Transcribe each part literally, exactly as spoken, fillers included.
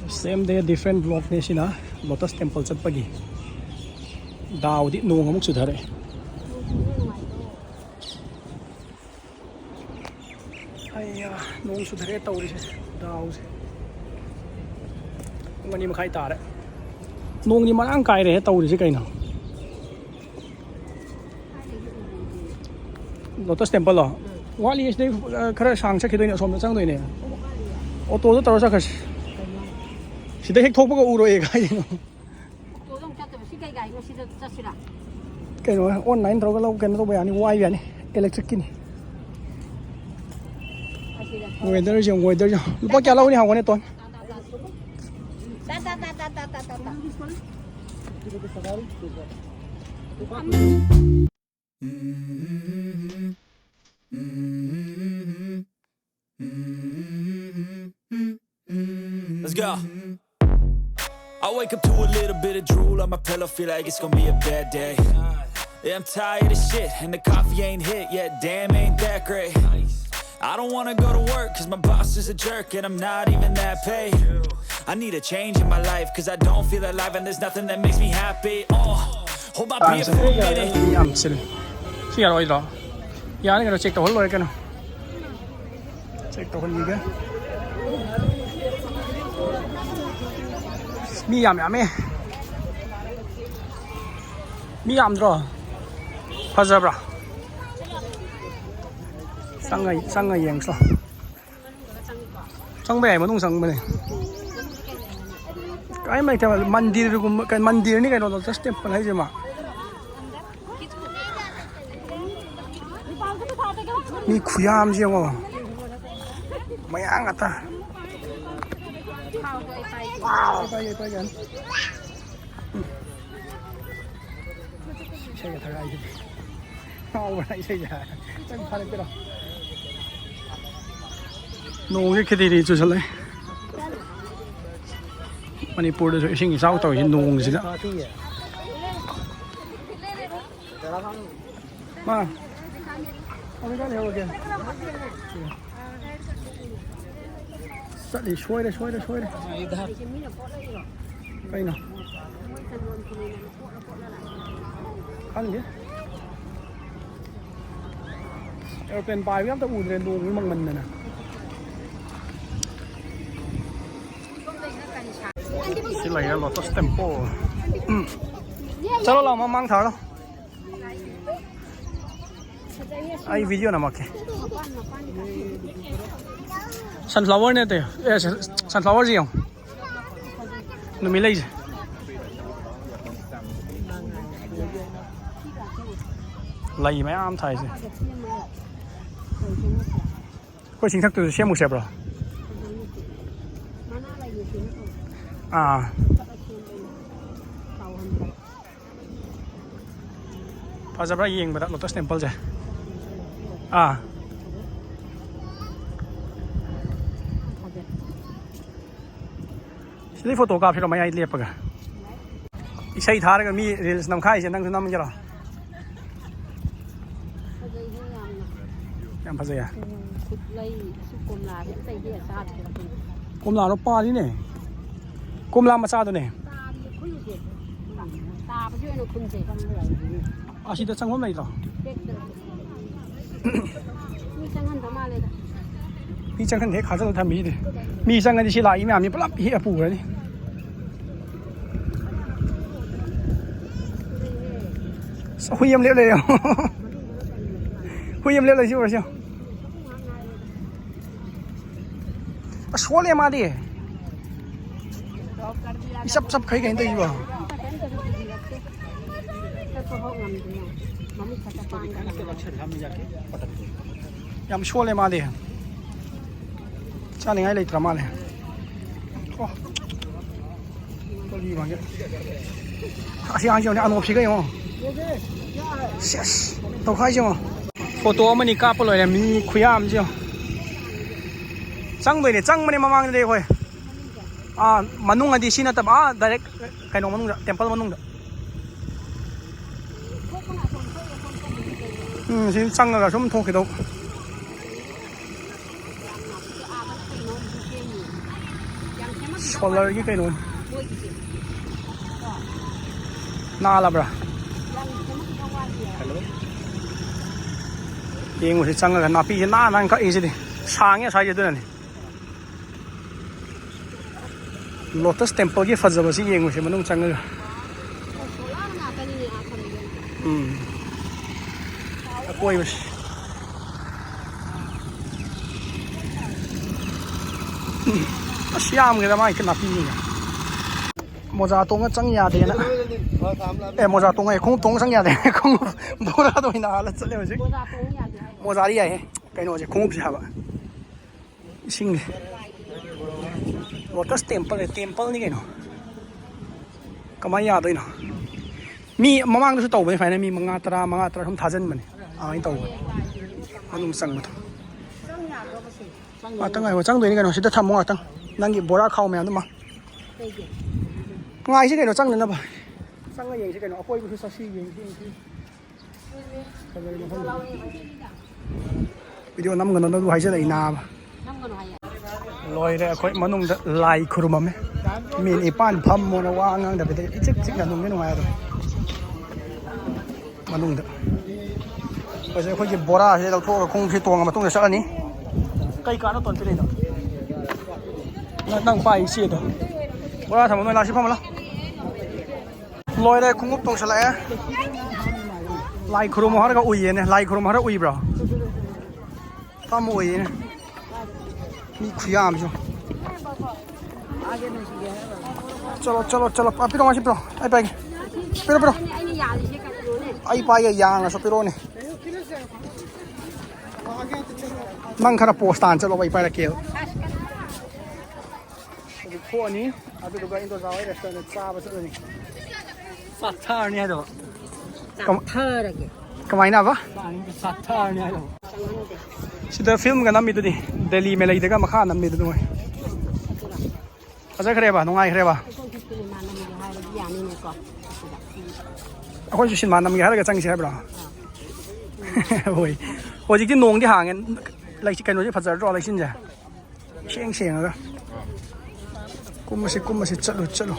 Same day different vlogꯅꯦ ꯁꯤꯅ꯫ Lotus Temple ꯆꯠꯄꯒꯤ꯫ ꯗꯥꯎꯗꯤ ꯅꯣꯡ ꯑꯃꯨꯛ ꯆꯨꯊꯔꯛꯑꯦ꯫ ꯑꯩꯌꯥ, ꯅꯣꯡ ꯆꯨꯊꯔꯛꯑꯦ ꯇꯧꯔꯤꯁꯦ꯫ ꯗꯥꯎꯁꯦ꯫ ꯄꯨꯡ ꯑꯅꯤ ꯃꯈꯥꯏ ꯇꯥꯔꯦ꯫ ꯅꯣꯡꯗꯤ ꯃꯔꯥꯡ ꯀꯥꯏꯔꯦꯍꯦ ꯇꯧꯔꯤꯁꯦ ꯀꯩꯅꯣ꯫ Lotus Temple ꯂꯣ? ꯋꯥꯠꯂꯤ, ꯁꯤꯗꯩ, ꯑ, ꯈꯔ ꯁꯥꯡ ꯆꯠꯈꯤꯗꯣꯏꯅꯦ, ꯑꯁꯣꯝꯗ ꯆꯪꯗꯣꯏꯅꯦ꯫ ꯑꯣꯇꯣꯗ ꯇꯧꯔ ꯆꯠꯈ꯭ꯔꯁꯤ꯫ ꯁꯤꯗ ꯍꯦꯛ ꯊꯣꯛꯄꯒ ꯎꯔꯣꯏꯌꯦ ꯀꯥꯏꯗꯩꯅꯣ꯫ ꯑꯣꯇꯣꯗ ꯑꯃꯨꯛ ꯆꯠꯇꯣꯏꯕ꯫ ꯁꯤ ꯀꯩ ꯒꯥꯔꯤꯅꯣ? ꯁꯤꯗ ꯆꯠꯁꯤꯔꯥ? ꯀꯩꯅꯣ, online ꯇꯧꯔꯒ ꯂꯧ, ꯀꯩꯅꯣ ꯇꯧꯕ ꯌꯥꯅꯤ, ꯋꯥꯏꯕ ꯌꯥꯅꯤ꯫ Electricꯀꯤꯅꯤ꯫ ꯑꯁꯤꯗ ꯊꯧꯔ Weatherꯁꯦ ꯌꯦꯡꯉꯨ, weatherꯁꯦ ꯌꯦꯡꯉꯨ꯫ ꯂꯨꯄꯥ ꯀꯌꯥ ꯂꯧꯅꯤ ꯍꯪꯉꯣꯅꯦ, ꯇꯣꯟ? ꯇꯥ, ꯇꯥ, ꯇꯥ, ꯇꯥ꯫ Let's go. I wake up to a little bit of drool on my pillow, feel like it's gonna be a bad day. Yeah, I'm tired of shit, and the coffee ain't hit yet. Damn, ain't that great. I don't wanna go to work, cause my boss is a jerk, and I'm not even that paid. I need a change in my life, cause I don't feel alive, and there's nothing that makes me happy. Uh, hold my beer for a minute. ꯌꯥꯝ ꯁꯤꯜꯂꯤ꯫ ꯁꯤ ꯌꯥꯔꯣꯏꯗ꯭ꯔꯣ? ꯌꯥꯅꯤ ꯀꯩꯅꯣ, check ꯇꯧꯍꯜ ꯂꯣꯏꯔꯦ ꯀꯩꯅꯣ꯫ Check ꯇꯧꯍꯟꯈꯤꯒꯦ꯫ ꯃꯤ ꯌꯥꯝ ꯌꯥꯝꯃꯦ꯫ ꯃꯤ ꯌꯥꯝꯗ꯭ꯔꯣ? ꯐꯖꯕ꯭ꯔꯥ? ꯆꯪꯉ, ꯆꯪꯉ ꯌꯦꯡꯁꯣ꯫ ꯆꯪꯕ ꯌꯥꯏ, ꯃꯅꯨꯡ ꯆꯪꯕꯅꯦ꯫ ꯀꯔꯤꯝ ꯂꯩꯇꯦ, ꯃꯟꯗꯤꯔꯒꯨꯝꯕ, ꯀꯩ, ꯃꯟꯗꯤꯔꯅꯤ ꯀꯩꯅꯣ, Lotus Temple ꯍꯥꯏꯁꯦ ꯃꯥ꯫ ꯃꯤ ꯈꯨꯌꯥꯝꯁꯦ ꯌꯦꯡꯉꯣ꯫ ꯃꯌꯥꯡ ꯉꯥꯛꯇ꯫ ꯄꯥꯏꯒꯦ, ꯄꯥꯏꯒꯦ꯫ ꯏꯁꯩꯒ ꯊꯛꯂꯛꯏꯁꯤꯗꯤ꯫ ꯉꯥꯎꯕ꯭ꯔꯥ ꯏꯁꯩꯁꯦ? ꯈꯤꯇꯪ ꯐꯥꯔꯛꯀꯦꯔꯣ? ꯅꯣꯡꯁꯦ ꯈꯤꯇꯤ ꯈꯤꯇꯤ ꯆꯨꯁꯜꯂꯛꯑꯦ꯫ ꯃꯅꯤꯄꯨꯔꯗꯁꯨ ꯏꯁꯤꯡ ꯏꯆꯥꯎ ꯇꯧꯔꯤꯁꯦ ꯅꯣꯡꯁꯤꯅ꯫ ꯃꯥ, ꯑꯃꯨꯛꯇꯪ ꯂꯩꯍꯧꯔꯒꯦ꯫ ꯆꯠꯂꯤ, ꯁꯣꯏꯔꯦ, ꯁꯣꯏꯔꯦ, ꯁꯣꯏꯔꯦ꯫ ꯀꯩꯅꯣ? ꯈꯪꯗꯦ꯫ ꯑꯦꯔꯣꯄ꯭ꯂꯦꯟ ꯄꯥꯏꯕꯒ ꯑꯝꯇ ꯎꯗ꯭ꯔꯦ, ꯅꯣꯡꯁꯨ ꯃꯪꯃꯟꯗꯅ꯫ ꯁꯤ ꯂꯩꯔꯦ Lotus Temple꯫ ꯎꯝ꯫ ꯆꯠꯂꯣ ꯂꯥꯛꯑꯣ, ꯃꯃꯥꯡ ꯊꯥꯔꯣ꯫ ꯑꯩ video ꯅꯝꯃꯛꯀꯦ꯫ Sunflower ꯅꯦ ꯑꯇꯩ꯫ ꯑꯦ, sunflower ꯁꯤ ꯌꯦꯡꯉꯣ꯫ ꯅꯨꯃꯤꯠ ꯂꯩꯁꯦ꯫ ꯂꯩ ꯃꯌꯥꯝ ꯊꯥꯏꯁꯦ꯫ ꯑꯩꯈꯣꯏ ꯆꯤꯡꯊꯛꯇꯨꯁꯨ ꯁꯦꯝꯃꯨꯁꯦ ꯍꯥꯏꯕ꯭ꯔꯣ? ꯑꯥ꯫ ꯐꯖꯕ꯭ꯔꯥ ꯌꯦꯡꯕꯗ Lotus Temple ꯁꯦ? ꯑꯥ꯫ ꯁꯤꯗꯩ photo ꯀꯥꯞꯁꯤꯔꯣ, ꯃꯌꯥꯏ ꯂꯦꯞꯄꯒ? ꯏꯁꯩ ꯊꯥꯔꯒ ꯃꯤ reels ꯅꯝꯈꯥꯏꯁꯦ ꯅꯪꯁꯨ ꯅꯝꯒꯦꯔꯣ? ꯐꯖꯩꯍꯦ ꯌꯥꯝꯅ꯫ ꯌꯥꯝ ꯐꯖꯩꯌꯦ꯫ ꯎꯝ, ꯈꯨꯠꯂꯩ, ꯑꯁꯤ ꯀꯣꯝꯂꯥꯁꯦ ꯑꯇꯩꯗꯤ ꯆꯥꯗꯦ꯫ ꯀꯣꯝꯂꯥꯔꯣ? ꯄꯥꯜꯂꯤꯅꯦ꯫ ꯀꯣꯝꯂꯥ ꯃꯆꯥꯗꯨꯅꯦ꯫ ꯄꯥꯜꯂꯤ, ꯈꯨꯜꯂꯨꯁꯦ꯫ ꯇꯥꯕꯁꯤ ꯑꯣꯏꯅ ꯈꯨꯟꯁꯦ꯫ ꯑꯁꯤꯗ ꯆꯪꯐꯝ ꯂꯩꯇ꯭ꯔꯣ? ꯃꯤ ꯆꯪꯍꯟꯗ ꯃꯥꯜꯂꯦꯗ꯫ ꯃꯤ ꯆꯪꯍꯟꯗꯦ, ꯈꯥꯖꯤꯜꯂ ꯊꯝꯃꯤꯁꯤꯗꯤ꯫ ꯃꯤ ꯆꯪꯉꯗꯤ ꯁꯤ ꯂꯥꯛꯏ ꯃꯌꯥꯝꯁꯤ ꯄꯨꯂꯞ ꯍꯦꯛꯑ ꯄꯨꯈ꯭ꯔꯅꯤ꯫ ꯑꯁ, ꯍꯨꯏ ꯑꯃ ꯂꯦꯞ ꯂꯩꯔꯦ꯫ ꯍꯨꯏ ꯑꯃ ꯂꯦꯞ ꯂꯩ ꯁꯤ ꯎꯔꯁꯤ꯫ ꯑꯁ, ꯁꯣꯜꯂꯦ ꯃꯥꯗꯤ꯫ ꯏꯆꯞ ꯆꯞꯈꯩ ꯀꯩꯅꯣ ꯇꯧꯔꯤꯁꯤꯕꯣ? ꯌꯥꯝ ꯁꯣꯜꯂꯦ ꯃꯥꯗꯤ꯫ ꯆꯥꯅꯤꯡꯉꯥꯏ ꯂꯩꯇ꯭ꯔ ꯃꯥꯜꯂꯦ꯫ ꯑꯣ꯫ ꯑꯁꯤ ꯑꯉꯥꯡꯁꯤ ꯌꯦꯡꯉꯨꯅꯦ, ꯑꯅꯣꯞꯁꯤꯒ ꯌꯦꯡꯉꯣ꯫ ꯁꯦꯁ, ꯇꯧꯈꯥꯏꯁꯦ ꯌꯦꯡꯉꯣ꯫ Photo ꯑꯃꯅꯤ ꯀꯥꯞꯄ ꯂꯣꯏꯔꯦ, ꯃꯤ ꯈꯨꯌꯥꯝꯁꯦ ꯌꯦꯡꯉꯣ꯫ ꯆꯪꯗꯣꯏꯅꯦ, ꯆꯪꯕꯅꯦ ꯃꯃꯥꯡꯗꯗꯤ ꯑꯩꯈꯣꯏ꯫ ꯑꯥ, ꯃꯅꯨꯡ ꯍꯥꯏꯗꯤ ꯁꯤ ꯅꯠꯇꯕ, ꯑꯥ, direct ꯀꯩꯅꯣ ꯃꯅꯨꯡꯗ, temple ꯃꯅꯨꯡꯗ꯫ ꯎꯝ, ꯁꯤ ꯆꯪꯉꯒ ꯁꯨꯝ ꯊꯣꯛꯈꯤꯗꯧ꯫ ꯁꯣꯂꯔꯒꯤ ꯀꯩꯅꯣ ꯅꯥꯜꯂꯕ꯭ꯔꯥ? ꯌꯦꯡꯉꯨꯁꯤ ꯆꯪꯉꯒ ꯅꯥꯄꯤꯁꯦ ꯅꯥꯟ ꯅꯥꯟ ꯀꯛꯏꯁꯤꯗꯤ꯫ ꯁꯥꯡꯉꯦ ꯉꯁꯥꯏꯁꯦ ꯑꯗꯨꯅꯅꯤ꯫ ꯂꯣꯇꯁ ꯇꯦꯝꯄꯜꯒꯤ ꯐꯖꯕꯁꯤ ꯌꯦꯡꯉꯨꯁꯤ ꯃꯅꯨꯡ ꯆꯪꯉꯒ꯫ ꯎꯝ꯫ ꯑꯀꯣꯏꯕꯁꯤ꯫ ꯑꯁ ꯌꯥꯝꯈ꯭ꯔꯦꯗ ꯃꯥꯒꯤ ꯅꯥꯄꯤꯁꯤꯡꯁꯦ꯫ ꯃꯣꯖꯥ ꯇꯣꯡꯉ ꯆꯪ ꯌꯥꯗꯦꯅ꯫ ꯑꯦ ꯃꯣꯖꯥ ꯇꯣꯡꯉ ꯈꯣꯡꯎꯞ ꯇꯣꯡꯉ ꯆꯪ ꯌꯥꯗꯦ꯫ ꯈꯣꯡꯎꯞ ꯕꯣꯔꯥꯗ ꯑꯣꯏꯅ ꯍꯥꯜꯂ ꯆꯠꯂꯦ ꯍꯧꯖꯤꯛ꯫ ꯃꯣꯖꯥꯗꯤ ꯌꯥꯏꯍꯦ꯫ ꯀꯩꯅꯣꯁꯦ ꯈꯣꯡꯎꯞꯁꯦ ꯍꯥꯏꯕ꯫ ꯏꯁꯤꯡꯁꯦ꯫ ꯂꯣꯇꯁ ꯇꯦꯝꯄꯜꯅꯦ ꯇꯦꯝꯄꯜꯅꯤ ꯀꯩꯅꯣ꯫ ꯀꯃꯥꯏꯅ ꯌꯥꯗꯣꯏꯅꯣ? ꯃꯤ ꯃꯃꯥꯡꯗꯁꯨ ꯇꯧꯕꯅꯦ ꯁꯨꯃꯥꯏꯅ ꯃꯤ ꯃꯉꯥ ꯇꯔꯥ ꯃꯉꯥ ꯇꯔꯥ ꯁꯨꯝ ꯊꯥꯖꯤꯟꯕꯅꯦ꯫ ꯑꯗꯨꯃꯥꯏꯅ ꯇꯧꯕꯅꯦ꯫ ꯃꯅꯨꯡ ꯆꯪꯕꯗꯣ꯫ ꯉꯥꯛꯇꯪ ꯉꯥꯏꯈꯣ ꯆꯪꯗꯣꯏꯅꯤ ꯀꯩꯅꯣ ꯁꯤꯗ ꯊꯝꯃꯣ ꯉꯥꯛꯇꯪ꯫ ꯅꯪꯒꯤ ꯕꯣꯔꯥ ꯈꯥꯎ ꯃꯌꯥꯝꯗꯨ ꯃꯥ꯫ ꯉꯥꯏꯁꯤ ꯀꯩꯅꯣ ꯆꯪꯗꯅꯕ꯫ ꯆꯪꯉ ꯌꯦꯡꯁꯤ ꯀꯩꯅꯣ ꯑꯀꯣꯏꯕꯁꯨ ꯆꯠꯁꯤ ꯌꯦꯡꯁꯤ ꯌꯦꯡꯁꯤ꯫ ꯚꯤꯗꯤꯑꯣ ꯅꯝꯒꯅꯨ ꯅꯪ ꯍꯥꯏꯖꯜꯂꯛꯏ ꯅꯥꯕ꯫ ꯂꯣꯏꯔꯦ ꯑꯩꯈꯣꯏ ꯃꯅꯨꯡꯗ ꯂꯥꯏ ꯈꯨꯔꯨꯝꯃꯝꯃꯦ꯫ ꯃꯤ ꯅꯤꯄꯥꯟ ꯐꯝꯃꯣꯅ ꯋꯥ ꯉꯥꯡꯗꯕꯤꯗ ꯏꯆꯤꯛ ꯆꯤꯛꯅ ꯅꯨꯡꯗꯤ ꯅꯨꯡꯉꯥꯏ ꯑꯗꯨꯝ꯫ ꯃꯅꯨꯡꯗ ꯍꯧꯖꯤꯛ ꯑꯩꯈꯣꯏꯒꯤ ꯕꯣꯔꯥꯁꯦ ꯂꯧꯊꯣꯛꯑꯒ ꯈꯣꯡꯎꯞꯁꯦ ꯇꯣꯡꯉ ꯃꯇꯨꯡꯗ ꯆꯠꯂꯅꯤ꯫ ꯀꯩ ꯀꯥꯟꯅ ꯇꯣꯟ ꯄꯤꯔꯛꯏꯅꯣ? ꯅꯪ ꯅꯪ ꯄꯥꯏ ꯆꯦꯗꯣ꯫ ꯕꯣꯔꯥ ꯊꯝꯃꯣ ꯅꯣꯏ ꯂꯥꯛꯁꯤ ꯐꯝꯃ ꯂꯥꯎ꯫ ꯂꯣꯏꯔꯦ ꯈꯣꯡꯎꯞ ꯇꯣꯡꯁꯜꯂꯛꯑꯦ꯫ ꯂꯥꯏ ꯈꯨꯔꯨꯝꯃꯣ ꯍꯥꯏꯔꯒ ꯎꯏꯌꯦꯅꯦ꯫ ꯂꯥꯏ ꯈꯨꯔꯨꯝꯃꯣ ꯍꯥꯏꯔꯒ ꯎꯏꯕ꯭ꯔꯣ? ꯐꯝꯃ ꯎꯏꯌꯦꯅꯦ꯫ ꯃꯤ ꯈꯨꯌꯥꯝꯁꯨ꯫ ꯆꯠꯂꯣ ꯆꯠꯂꯣ ꯆꯠꯂꯣ꯫ ꯄꯤꯔꯣ ꯃꯥꯁꯤ ꯄꯤꯔꯣ꯫ ꯑꯩ ꯄꯥꯏꯒꯦ꯫ ꯄꯤꯔꯣ ꯄꯤꯔꯣ꯫ ꯑꯩ ꯄꯥꯏꯒꯦ ꯌꯥꯡꯉꯁꯨ ꯄꯤꯔꯛꯑꯣꯅꯦ꯫ ꯅꯪ ꯈꯔ ꯄꯣꯁ ꯇꯥꯅ ꯆꯠꯂꯣꯕ ꯑꯩ ꯄꯥꯏꯔꯛꯀꯦꯕ꯫ ꯍꯧꯖꯤꯛ ꯊꯣꯛꯑꯅꯤ꯫ ꯑꯗꯨꯗꯨꯒ ꯏꯟꯗꯣꯖꯥ ꯍꯣꯏ ꯔꯦꯁꯇꯨꯔꯦꯟꯗ ꯆꯥꯕ ꯆꯠꯂꯅꯤ꯫ ꯆꯥꯊꯔꯅꯤ ꯍꯥꯏꯗꯣ꯫ ꯀꯝ- ꯆꯥꯊꯔꯒꯦ꯫ ꯀꯃꯥꯏꯅ ꯍꯥꯏꯕ? ꯆꯥꯅꯤꯡꯗꯦ, ꯆꯥꯊꯔꯅꯤ ꯍꯥꯏꯗꯣ꯫ ꯆꯪꯍꯟꯗꯦ꯫ ꯁꯤꯗ ꯐꯤꯂꯝꯒ ꯅꯝꯃꯤꯗꯨꯗꯤ꯫ ꯗꯦꯜꯂꯤ ꯃꯦꯂꯩꯗꯒ ꯃꯈꯥ ꯅꯝꯃꯤꯗꯨ ꯅꯨꯡꯉꯥꯏ꯫ ꯑꯗꯨꯔꯣ? ꯐꯖꯈ꯭ꯔꯦꯕ ꯅꯨꯡꯉꯥꯏꯈ꯭ꯔꯦꯕ꯫ ꯑꯩꯈꯣꯏꯁꯨ ꯁꯤꯅꯦꯃꯥ ꯅꯝꯒꯦ ꯍꯥꯏꯔꯗꯤ ꯌꯥꯅꯤꯅꯦꯀꯣ꯫ ꯑꯩꯈꯣꯏꯁꯨ ꯁꯤꯅꯦꯃꯥ ꯅꯝꯒꯦ ꯍꯥꯏꯔꯒ ꯆꯪꯁꯦ ꯍꯥꯏꯕ꯭ꯔꯣ? ꯍꯣꯏ꯫ ꯍꯧꯖꯤꯛꯇꯤ ꯅꯣꯡꯗꯤ ꯍꯥꯡꯉꯦ꯫ ꯂꯩ- ꯀꯩꯅꯣꯁꯦ ꯐꯖꯔꯗ꯭ꯔꯣ ꯂꯩꯆꯤꯟꯁꯦ? ꯏꯁꯦꯡ ꯁꯦꯡꯉꯒ꯫ ꯀꯨꯝꯃꯁꯤ, ꯀꯨꯝꯃꯁꯤ, ꯆꯠꯂꯨ, ꯆꯠꯂꯨ꯫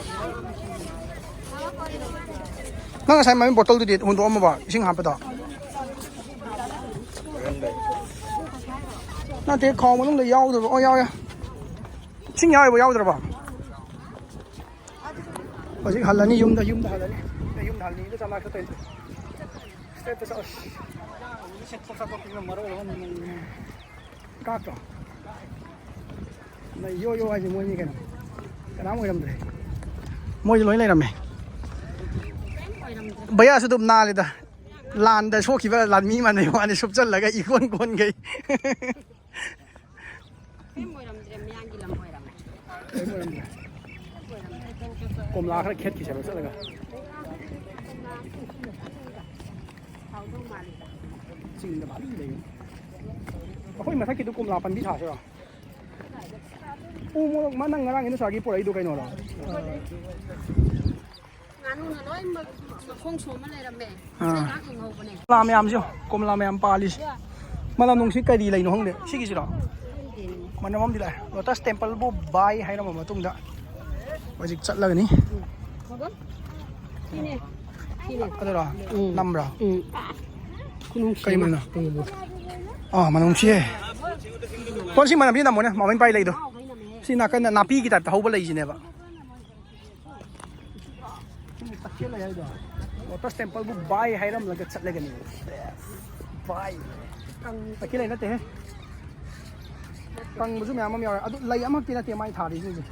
ꯅꯪ ꯉꯁꯥꯏ ꯃꯃꯤꯡ ꯕꯣꯇꯜꯗꯨꯗꯤ ꯍꯨꯟꯗꯣꯛꯑꯝꯃꯕ, ꯏꯁꯤꯡ ꯍꯥꯞꯄꯗꯣ? ꯅꯠꯇꯦ, ꯈꯥꯎ ꯃꯅꯨꯡꯗ ꯌꯥꯎꯗꯕ꯫ ꯑꯣ, ꯌꯥꯎꯋꯦ꯫ ꯏꯁꯤꯡ ꯌꯥꯎꯔꯤꯕꯣ, ꯌꯥꯎꯗ꯭ꯔꯕꯣ? ꯍꯧꯖꯤꯛ ꯍꯜꯂꯅꯤ ꯌꯨꯝꯗ, ꯌꯨꯝꯗ ꯍꯜꯂꯅꯤ꯫ ꯌꯨꯝꯗ ꯍꯜꯂꯅꯤ꯫ ꯏꯗ ꯆꯥꯝꯃꯉꯥ ꯈꯛꯇ ꯇꯧꯔꯤꯗꯣ꯫ ꯏꯁꯇ꯭ꯔꯦꯠꯇ ꯆꯠꯂꯁꯤ꯫ ꯀꯥꯞꯇ꯭ꯔꯣ? ꯅ ꯌꯣ ꯌꯣ ꯍꯥꯏꯁꯦ ꯃꯣꯏꯅꯤ ꯀꯩꯅꯣ꯫ ꯀꯅꯥꯝ ꯑꯣꯏꯔꯝꯗ꯭ꯔꯦ꯫ ꯃꯣꯏꯗꯤ ꯂꯣꯏ ꯂꯩꯔꯝꯃꯦ꯫ ꯚꯩꯌꯥꯁꯨ ꯑꯗꯨꯝ ꯅꯥꯜꯂꯤꯗ꯫ ꯂꯥꯟꯗ ꯁꯣꯛꯈꯤꯕ ꯂꯥꯟꯃꯤ ꯃꯥꯟꯅꯩ ꯋꯥꯅꯤ, ꯁꯨꯞꯆꯜꯂꯒ ꯏꯀꯣꯟ ꯀꯣꯟꯈꯩ꯫ ꯀꯩꯝ ꯑꯣꯏꯔꯝꯗ꯭ꯔꯦ, ꯃꯌꯥꯡꯒꯤ ꯂꯝ ꯑꯣꯏꯔꯝꯃꯦ꯫ ꯀꯩꯝ ꯑꯣꯏꯔꯝꯗ꯭ꯔꯦ꯫ ꯀꯣꯝꯂꯥ ꯈꯔ ꯈꯦꯠꯈꯤꯁꯦꯕ ꯆꯠꯂꯒ꯫ ꯍꯥꯎꯗꯧ ꯃꯥꯜꯂꯤꯗ꯫ ꯆꯤꯡꯗ ꯐꯖꯅ ꯂꯩꯌꯦ꯫ ꯑꯩꯈꯣꯏ ꯃꯊꯛꯀꯤꯗꯨ ꯀꯣꯝꯂꯥ ꯄꯥꯝꯕꯤ ꯊꯥꯁꯤꯔꯣ? ꯎ ꯃꯣꯔꯣꯛ ꯃꯥ ꯅꯪ ꯉꯔꯥꯡ ꯏꯟꯗꯣ ꯁꯥꯔꯒꯤ ꯄꯨꯔꯛꯏꯗꯣ ꯀꯩꯅꯣꯔꯣ? ꯉꯥꯅꯨꯅ ꯂꯣꯏꯅꯃꯛ ꯃꯈꯣꯡ ꯁꯣꯝꯃ ꯂꯩꯔꯝꯃꯦ꯫ ꯑꯥ꯫ ꯉꯁꯥꯏ ꯉꯥꯏꯍꯥꯛ ꯌꯦꯡꯍꯧꯕꯅꯦ꯫ ꯀꯣꯝꯂꯥ ꯃꯌꯥꯝꯁꯤꯕꯣ, ꯀꯣꯝꯂꯥ ꯃꯌꯥꯝ ꯄꯥꯜꯂꯤꯁꯦ꯫ ꯃꯅꯝ ꯅꯨꯡꯁꯤ ꯀꯔꯤ ꯂꯩꯅꯣ ꯈꯪꯗꯦ꯫ ꯁꯤꯒꯤꯁꯤꯔꯣ? ꯈꯪꯗꯦꯅꯦ꯫ ꯃꯅꯝ ꯑꯃꯗꯤ ꯂꯥꯛꯑꯦ꯫ ꯂꯣꯇꯁ ꯇꯦꯝꯄꯜꯕꯨ ꯕꯥꯏ ꯍꯥꯏꯔꯝꯃ ꯃꯇꯨꯡꯗ ꯍꯧꯖꯤꯛ ꯆꯠꯂꯒꯅꯤ꯫ ꯎꯝ꯫ ꯕꯕꯥ? ꯁꯤꯅꯦ꯫ ꯁꯤꯅꯦ꯫ ꯑꯗꯨꯔꯣ? ꯎꯝ꯫ ꯅꯝꯕ꯭ꯔꯣ? ꯎꯝ꯫ ꯈꯨꯅꯨꯡꯁꯤ ꯀꯩ ꯑꯃ꯫ ꯃꯅꯝ? ꯎꯝ꯫ ꯑꯥ, ꯃꯅꯝ ꯅꯨꯡꯁꯤꯌꯦ꯫ ꯀꯣꯟ ꯁꯤ ꯃꯅꯝꯁꯤ ꯅꯝꯃꯣꯅꯦ, ꯃꯃꯩ ꯄꯥꯏ ꯂꯩꯗꯣ꯫ ꯁꯤ ꯅꯥꯀꯟꯗ ꯅꯥꯄꯤꯒꯤ ꯇꯥꯏꯞꯇ ꯍꯧꯕ ꯂꯩꯁꯤꯅꯦꯕ꯫ ꯁꯤꯅꯤ ꯇꯈꯦꯜ ꯂꯩ ꯍꯥꯏꯗꯣ꯫ ꯂꯣꯇꯁ ꯇꯦꯝꯄꯜꯕꯨ ꯕꯥꯏ ꯍꯥꯏꯔꯝꯂꯒ ꯆꯠꯂꯒꯅꯤ꯫ ꯕꯥꯏ꯫ ꯇꯈꯦꯜ ꯂꯩ ꯅꯠꯇꯦꯍꯦ꯫ ꯀꯪꯕꯁꯨ ꯃꯌꯥꯝ ꯑꯃ ꯌꯥꯎꯔꯦ꯫ ꯑꯗꯨ ꯂꯩ ꯑꯃꯈꯛꯇꯤ ꯅꯠꯇꯦ ꯃꯥꯏ ꯊꯥꯔꯤꯁꯤꯡꯁꯦ꯫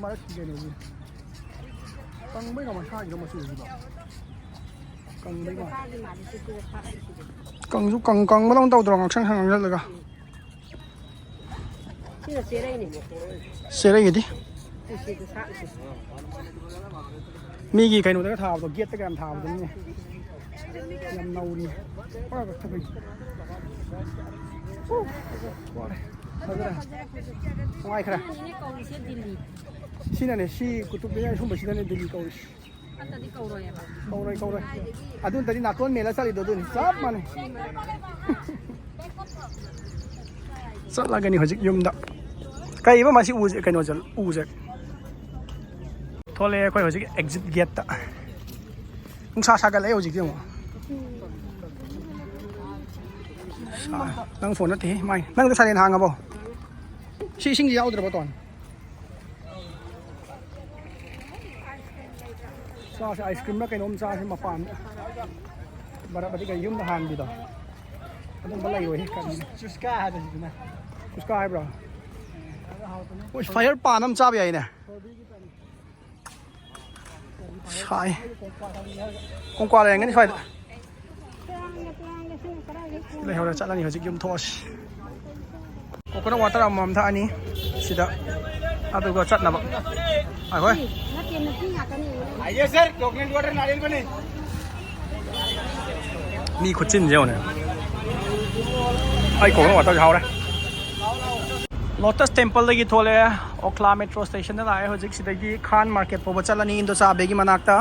ꯃꯔꯛꯀꯤ ꯀꯩꯅꯣꯁꯦ꯫ ꯀꯪꯕꯩꯔꯣ ꯃꯁꯥꯒꯤꯔꯣ ꯃꯆꯨꯁꯤꯕꯣ? ꯀꯪꯕꯩ ꯃꯥꯜꯂꯦ꯫ ꯀꯪꯁꯨ ꯀꯪ-, ꯀꯪꯕꯗꯧꯅ ꯇꯧꯗ꯭ꯔꯣ? ꯉꯥꯛꯁꯪ ꯉꯥꯡꯁꯜꯂꯒ꯫ ꯁꯤꯅ ꯆꯦꯔꯩꯅꯦ꯫ ꯆꯦꯔꯩꯒꯤꯗꯤ? ꯁꯤꯁꯤꯗ ꯁꯥꯠꯂꯤꯁꯦ꯫ ꯃꯤꯒꯤ ꯀꯩꯅꯣꯗꯒ ꯊꯥꯕꯗꯣ, ꯒꯦꯠꯇꯒ ꯌꯥꯝ ꯊꯥꯕꯗꯨꯅꯤꯅꯦ꯫ ꯌꯥꯝ ꯅꯧꯔꯤ꯫ ꯄꯨꯔꯥ ꯀꯛꯊꯠꯄꯩ꯫ ꯎ, ꯋꯥꯔꯦ꯫ ꯐꯖꯔꯦ꯫ ꯅꯨꯡꯉꯥꯏꯈ꯭ꯔꯦ꯫ ꯁꯤꯅꯅꯦ ꯀꯧꯔꯤꯁꯦ ꯗꯤꯜꯂꯤ꯫ ꯁꯤꯅꯅꯦ, ꯁꯤ ꯀꯨꯇꯨꯕ ꯃꯤꯅꯥꯔ ꯁꯨꯝꯕꯁꯤꯅꯅꯦ ꯗꯤꯜꯂꯤ ꯀꯧꯔꯤꯁꯦ꯫ ꯑꯝꯇꯗꯤ ꯀꯧꯔꯣꯏꯕ꯫ ꯀꯧꯔꯣꯏ, ꯀꯧꯔꯣꯏ꯫ ꯀꯥꯏꯗꯒꯤ ꯑꯗꯨ ꯅꯠꯇꯗꯤ ꯅꯥꯇꯣꯟ ꯃꯦꯜꯂ ꯆꯠꯂꯤꯗꯣ ꯑꯗꯨꯅꯤ꯫ ꯆꯞ ꯃꯥꯟꯅꯩ꯫ ꯆꯠꯂꯒꯅꯤ ꯍꯧꯖꯤꯛ ꯌꯨꯝꯗ꯫ ꯀꯩꯕ ꯃꯁꯤ ꯎꯁꯦ, ꯀꯩꯅꯣꯁꯦ, ꯎꯁꯦ? ꯊꯣꯛꯂꯛꯑꯦ ꯑꯩꯈꯣꯏ ꯍꯧꯖꯤꯛ ꯑꯦꯛꯖꯤꯠ ꯒꯦꯠꯇ꯫ ꯅꯨꯡꯁꯥ ꯁꯥꯒꯠꯂꯛꯑꯦ ꯍꯧꯖꯤꯛꯇꯤ ꯑꯃꯨꯛ꯫ ꯁꯥ-, ꯅꯪ ꯐꯣꯟ ꯅꯠꯇꯦꯍꯦ, ꯃꯥꯏ꯫ ꯅꯪꯗꯣ ꯁꯥꯏꯂꯦꯟ ꯍꯥꯡꯉꯕꯣ? ꯁꯤ ꯏꯁꯤꯡꯁꯤ ꯌꯥꯎꯗ꯭ꯔꯕꯣ, ꯇꯣꯟ? ꯆꯥꯁꯦ, ꯑꯥꯏꯁ ꯀ꯭ꯔꯤꯝꯂ ꯀꯩꯅꯣꯝ ꯆꯥꯁꯦ ꯃꯄꯥꯟꯗ꯫ ꯕꯔꯞ ꯑꯗꯤ ꯀꯩ ꯌꯨꯝꯗ ꯍꯥꯟꯕꯤꯗꯣ? ꯑꯗꯨꯝꯕ ꯂꯩꯔꯣꯏꯍꯦ, ꯀꯔꯤꯅꯣ? ꯆꯨꯁꯀꯥ ꯍꯥꯏꯕꯁꯤꯗꯨꯅ꯫ ꯆꯨꯁꯀꯥ ꯍꯥꯏꯕ꯭ꯔꯣ? ꯍꯣꯏ, ꯐꯥꯏꯌꯔ ꯄꯥꯟ ꯑꯃ ꯆꯥꯕ ꯌꯥꯏꯅꯦ꯫ ꯁꯥꯏ꯫ ꯀꯣꯡꯀ꯭ꯋꯥ ꯂꯩꯔꯝꯒꯅꯤ ꯁ꯭ꯋꯥꯏꯗ꯫ ꯁꯤ ꯂꯩꯍꯧꯔꯦ, ꯆꯠꯂꯅꯤ ꯍꯧꯖꯤꯛ ꯌꯨꯝ ꯊꯣꯛꯑꯁꯤ꯫ ꯀꯣꯀꯣꯅꯠ ꯋꯥꯇꯔ ꯑꯃꯃꯝ ꯊꯛꯑꯅꯤ ꯁꯤꯗ, ꯑꯗꯨꯒ ꯆꯠꯅꯕ꯫ ꯍꯣꯏ, ꯍꯣꯏ꯫ ꯅꯠꯇꯦ, ꯅꯨꯄꯤ ꯉꯥꯛꯇꯅꯤ꯫ आइए सर, चॉकलेट वाटर नारियल बने। ꯃꯤ ꯈꯨꯠꯆꯤꯟꯁꯦ ꯌꯦꯡꯉꯨꯅꯦ꯫ ꯑꯩ ꯀꯣꯀꯣꯅꯠ ꯋꯥꯇꯔꯁꯦ ꯍꯥꯎꯔꯦ꯫ ꯂꯣꯇꯁ ꯇꯦꯝꯄꯜꯗꯒꯤ ꯊꯣꯛꯂꯛꯑꯦ, ꯑꯣꯈ꯭ꯂꯥ ꯃꯦꯇ꯭ꯔꯣ ꯁ꯭ꯇꯦꯁꯟꯗ ꯂꯥꯛꯑꯦ꯫ ꯍꯧꯖꯤꯛ ꯁꯤꯗꯒꯤ ꯈꯥꯟ ꯃꯥꯔꯀꯦꯠ ꯐꯥꯎꯕ ꯆꯠꯂꯅꯤ, ꯏꯟꯗꯣꯆꯥ ꯑꯕꯦꯒꯤ ꯃꯅꯥꯛꯇ꯫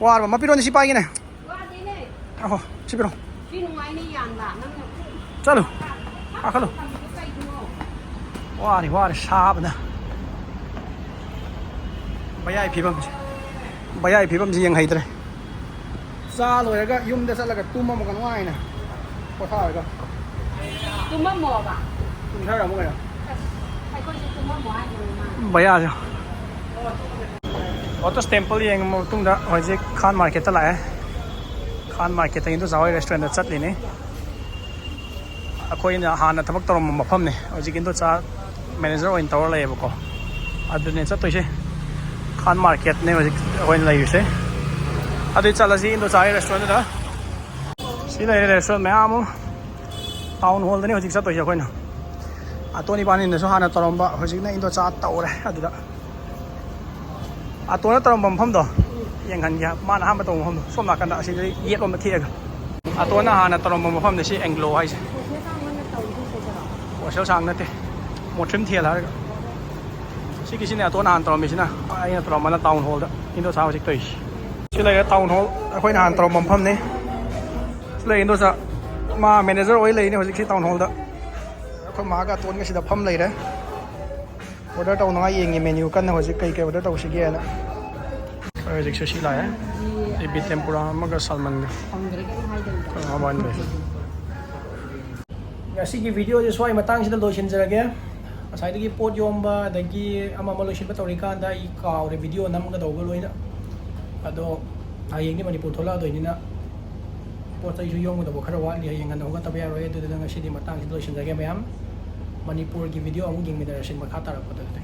ꯋꯥꯔꯕ? ꯃꯄꯤꯔꯣꯟꯗ ꯁꯤ ꯄꯥꯏꯒꯦꯅꯦ꯫ ꯋꯥꯗꯦꯅꯦ꯫ ꯑꯍꯣ, ꯁꯤ ꯄꯤꯔꯣ꯫ ꯁꯤ ꯅꯨꯡꯉꯥꯏꯅꯦ ꯌꯥꯟꯕ꯫ ꯅꯪꯅ ꯆꯠꯂꯨ꯫ ꯀꯥꯈꯠꯂꯨ꯫ ꯊꯝꯃꯤꯗꯣ ꯀꯩꯒꯤꯅꯣ? ꯋꯥꯔꯦ, ꯋꯥꯔꯦ, ꯁꯥꯕꯅ꯫ ꯃꯌꯥꯏ ꯐꯤꯕꯝꯁꯦ, ꯃꯌꯥꯏ ꯐꯤꯕꯝꯁꯦ ꯌꯦꯡꯍꯩꯗ꯭ꯔꯦ꯫ ꯆꯥ ꯂꯣꯏꯔꯒ ꯌꯨꯝꯗ ꯆꯠꯂꯒ ꯇꯨꯝꯃꯝꯃꯒ ꯅꯨꯡꯉꯥꯏꯅ ꯄꯣꯊꯥꯔꯒ꯫ ꯇꯨꯝꯃꯝꯃꯣꯕ? ꯇꯨꯝꯊꯔꯝꯃꯣ ꯀꯩꯅꯣ꯫ ꯑꯁ, ꯑꯩꯈꯣꯏꯁꯨ ꯇꯨꯝꯃꯝꯃꯣ ꯍꯥꯏꯗꯣꯏꯅꯤ ꯃꯥ꯫ ꯕꯌꯥꯁꯦ꯫ ꯂꯣꯇꯁ ꯇꯦꯝꯄꯜ ꯌꯦꯡꯉ ꯃꯇꯨꯡꯗ ꯍꯧꯖꯤꯛ ꯈꯥꯟ ꯃꯥꯔꯀꯦꯠꯇ ꯂꯥꯛꯑꯦ꯫ ꯈꯥꯟ ꯃꯥꯔꯀꯦꯠꯇ ꯏꯟꯗꯣꯆꯥ ꯍꯣꯏ ꯔꯦꯁꯇꯨꯔꯦꯟꯗ ꯆꯠꯂꯤꯅꯤ꯫ ꯑꯩꯈꯣꯏꯅ ꯍꯥꯟꯅ ꯊꯕꯛ ꯇꯧꯔꯝꯕ ꯃꯐꯝꯅꯦ, ꯍꯧꯖꯤꯛ ꯏꯟꯗꯣꯆꯥ ꯃꯦꯅꯦꯖꯔ ꯑꯣꯏꯅ ꯇꯧꯔ ꯂꯩꯌꯦꯕꯀꯣ꯫ ꯑꯗꯨꯅꯦ ꯆꯠꯇꯣꯏꯁꯦ꯫ ꯈꯥꯟ ꯃꯥꯔꯀꯦꯠꯅꯦ ꯍꯧꯖꯤꯛ ꯑꯩꯈꯣꯏꯅ ꯂꯩꯔꯤꯁꯦ꯫ ꯑꯗꯨꯗꯤ ꯆꯠꯂꯁꯤ ꯏꯟꯗꯣꯆꯥꯒꯤ ꯔꯦꯁꯇꯨꯔꯦꯟꯗꯨꯗ꯫ ꯁꯤ ꯂꯩꯔꯦ ꯔꯦꯁꯇꯨꯔꯦꯟ ꯃꯌꯥꯝ ꯑꯃ꯫ ꯇꯥꯎꯟ ꯍꯣꯜꯗꯅꯤ ꯍꯧꯖꯤꯛ ꯆꯠꯇꯣꯏꯁꯦ ꯑꯩꯈꯣꯏꯅ꯫ ꯑꯇꯣꯟ ꯏꯕꯥꯅꯤꯅꯁꯨ ꯍꯥꯟꯅ ꯇꯧꯔꯝꯕ, ꯍꯧꯖꯤꯛꯅ ꯏꯟꯗꯣꯆꯥ ꯇꯧꯔꯦ ꯑꯗꯨꯗ꯫ ꯑꯇꯣꯟꯅ ꯇꯧꯔꯝꯕ ꯃꯐꯝꯗꯣ ꯌꯦꯡꯍꯟꯒꯦ, ꯃꯥꯅ ꯑꯍꯥꯟꯕ ꯇꯧꯕ ꯃꯐꯝꯗꯣ, ꯁꯣꯝ ꯅꯥꯀꯟꯗ ꯑꯁꯤꯗ ꯌꯦꯠꯂꯣꯝꯗ ꯊꯦꯛꯑꯒ꯫ ꯑꯇꯣꯟꯅ ꯍꯥꯟꯅ ꯇꯧꯔꯝꯕ ꯃꯐꯝꯗ ꯁꯤ ꯑꯦꯡꯒ꯭ꯂꯣ ꯍꯥꯏꯁꯦ꯫ ꯍꯣꯁꯇꯦꯜ ꯁꯥꯡ ꯅꯠꯇꯦ, ꯃꯣꯊ꯭ꯔꯤꯝ ꯊꯦꯜ ꯍꯥꯏꯔꯒ꯫ ꯁꯤꯒꯤꯁꯤꯅꯦ ꯑꯇꯣꯟꯅ ꯍꯥꯟꯅ ꯇꯧꯔꯝꯃꯤꯁꯤꯅ, ꯑꯩꯅ ꯇꯧꯔꯝꯕꯅ ꯇꯥꯎꯟ ꯍꯣꯜꯗ ꯏꯟꯗꯣꯆꯥ ꯍꯧꯖꯤꯛ ꯇꯧꯔꯤꯁꯤ꯫ ꯁꯤ ꯂꯩꯔꯦ ꯇꯥꯎꯟ ꯍꯣꯜ, ꯑꯩꯈꯣꯏꯅ ꯍꯥꯟꯅ ꯇꯧꯔꯝꯕ ꯃꯐꯝꯅꯤ꯫ ꯁꯤ ꯂꯩ ꯏꯟꯗꯣꯆꯥ, ꯃꯥ ꯃꯦꯅꯦꯖꯔ ꯑꯣꯏ ꯂꯩꯅꯦ ꯍꯧꯖꯤꯛꯁꯤ ꯇꯥꯎꯟ ꯍꯣꯜꯗ꯫ ꯑꯩꯈꯣꯏ ꯃꯥꯒ ꯑꯇꯣꯟꯒ ꯁꯤꯗ ꯐꯝ ꯂꯩꯔꯦ꯫ ꯑꯣꯔꯗꯔ ꯇꯧꯅꯉꯥꯏ ꯌꯦꯡꯉꯤ ꯃꯦꯅ꯭ꯌꯨ ꯀꯟꯅ ꯍꯧꯖꯤꯛ ꯀꯩ ꯀꯩ ꯑꯣꯔꯗꯔ ꯇꯧꯁꯤꯒꯦꯅ꯫ ꯍꯣꯏ, ꯍꯧꯖꯤꯛꯁꯦ ꯁꯤ ꯂꯥꯛꯑꯦ꯫ ꯏꯕꯤ ꯇꯦꯝꯄꯨꯔꯥ ꯑꯃꯒ ꯁꯥꯜꯃꯟꯒ꯫ ꯐꯪꯗ꯭ꯔꯦ ꯀꯩꯝ ꯍꯥꯏꯗꯕꯤꯗ꯫ ꯑ, ꯑꯃ ꯑꯅꯤ ꯂꯩ꯫ ꯉꯁꯤꯒꯤ ꯚꯤꯗꯤꯑꯣꯁꯦ ꯁ꯭ꯋꯥꯏ ꯃꯇꯥꯡꯁꯤꯗ ꯂꯣꯏꯁꯤꯟꯖꯔꯒꯦ꯫ ꯉꯁꯥꯏꯗꯒꯤ ꯄꯣꯠ ꯌꯣꯝꯕ ꯑꯗꯒꯤ ꯑꯃ ꯑꯃ ꯂꯣꯏꯁꯤꯟꯕ ꯇꯧꯔꯤꯀꯥꯟꯗ ꯑꯩ ꯀꯥꯎꯔꯦ ꯚꯤꯗꯤꯑꯣ ꯅꯝꯒꯗꯧꯕ ꯂꯣꯏꯅ꯫ ꯑꯗꯣ ꯍꯌꯦꯡꯗꯤ ꯃꯅꯤꯄꯨꯔ ꯊꯣꯛꯂꯛꯑꯗꯣꯏꯅꯤꯅ ꯄꯣꯠ ꯆꯩꯁꯨ ꯌꯣꯝꯒꯗꯧꯕ ꯈꯔ ꯋꯥꯠꯂꯤ꯫ ꯍꯌꯦꯡ ꯉꯟꯅ ꯍꯧꯒꯠꯇꯕ ꯌꯥꯔꯣꯏ꯫ ꯑꯗꯨꯗꯨꯅ ꯉꯁꯤꯗꯤ ꯃꯇꯥꯡꯁꯤꯗ ꯂꯣꯏꯁꯤꯟꯖꯔꯒꯦ ꯃꯌꯥꯝ꯫ ꯃꯅꯤꯄꯨꯔꯒꯤ ꯚꯤꯗꯤꯑꯣ ꯑꯃꯨꯛ ꯌꯦꯡꯃꯤꯟꯅꯔꯁꯤ ꯃꯈꯥ ꯇꯥꯔꯛꯄꯗ ꯑꯗꯨꯗꯤ꯫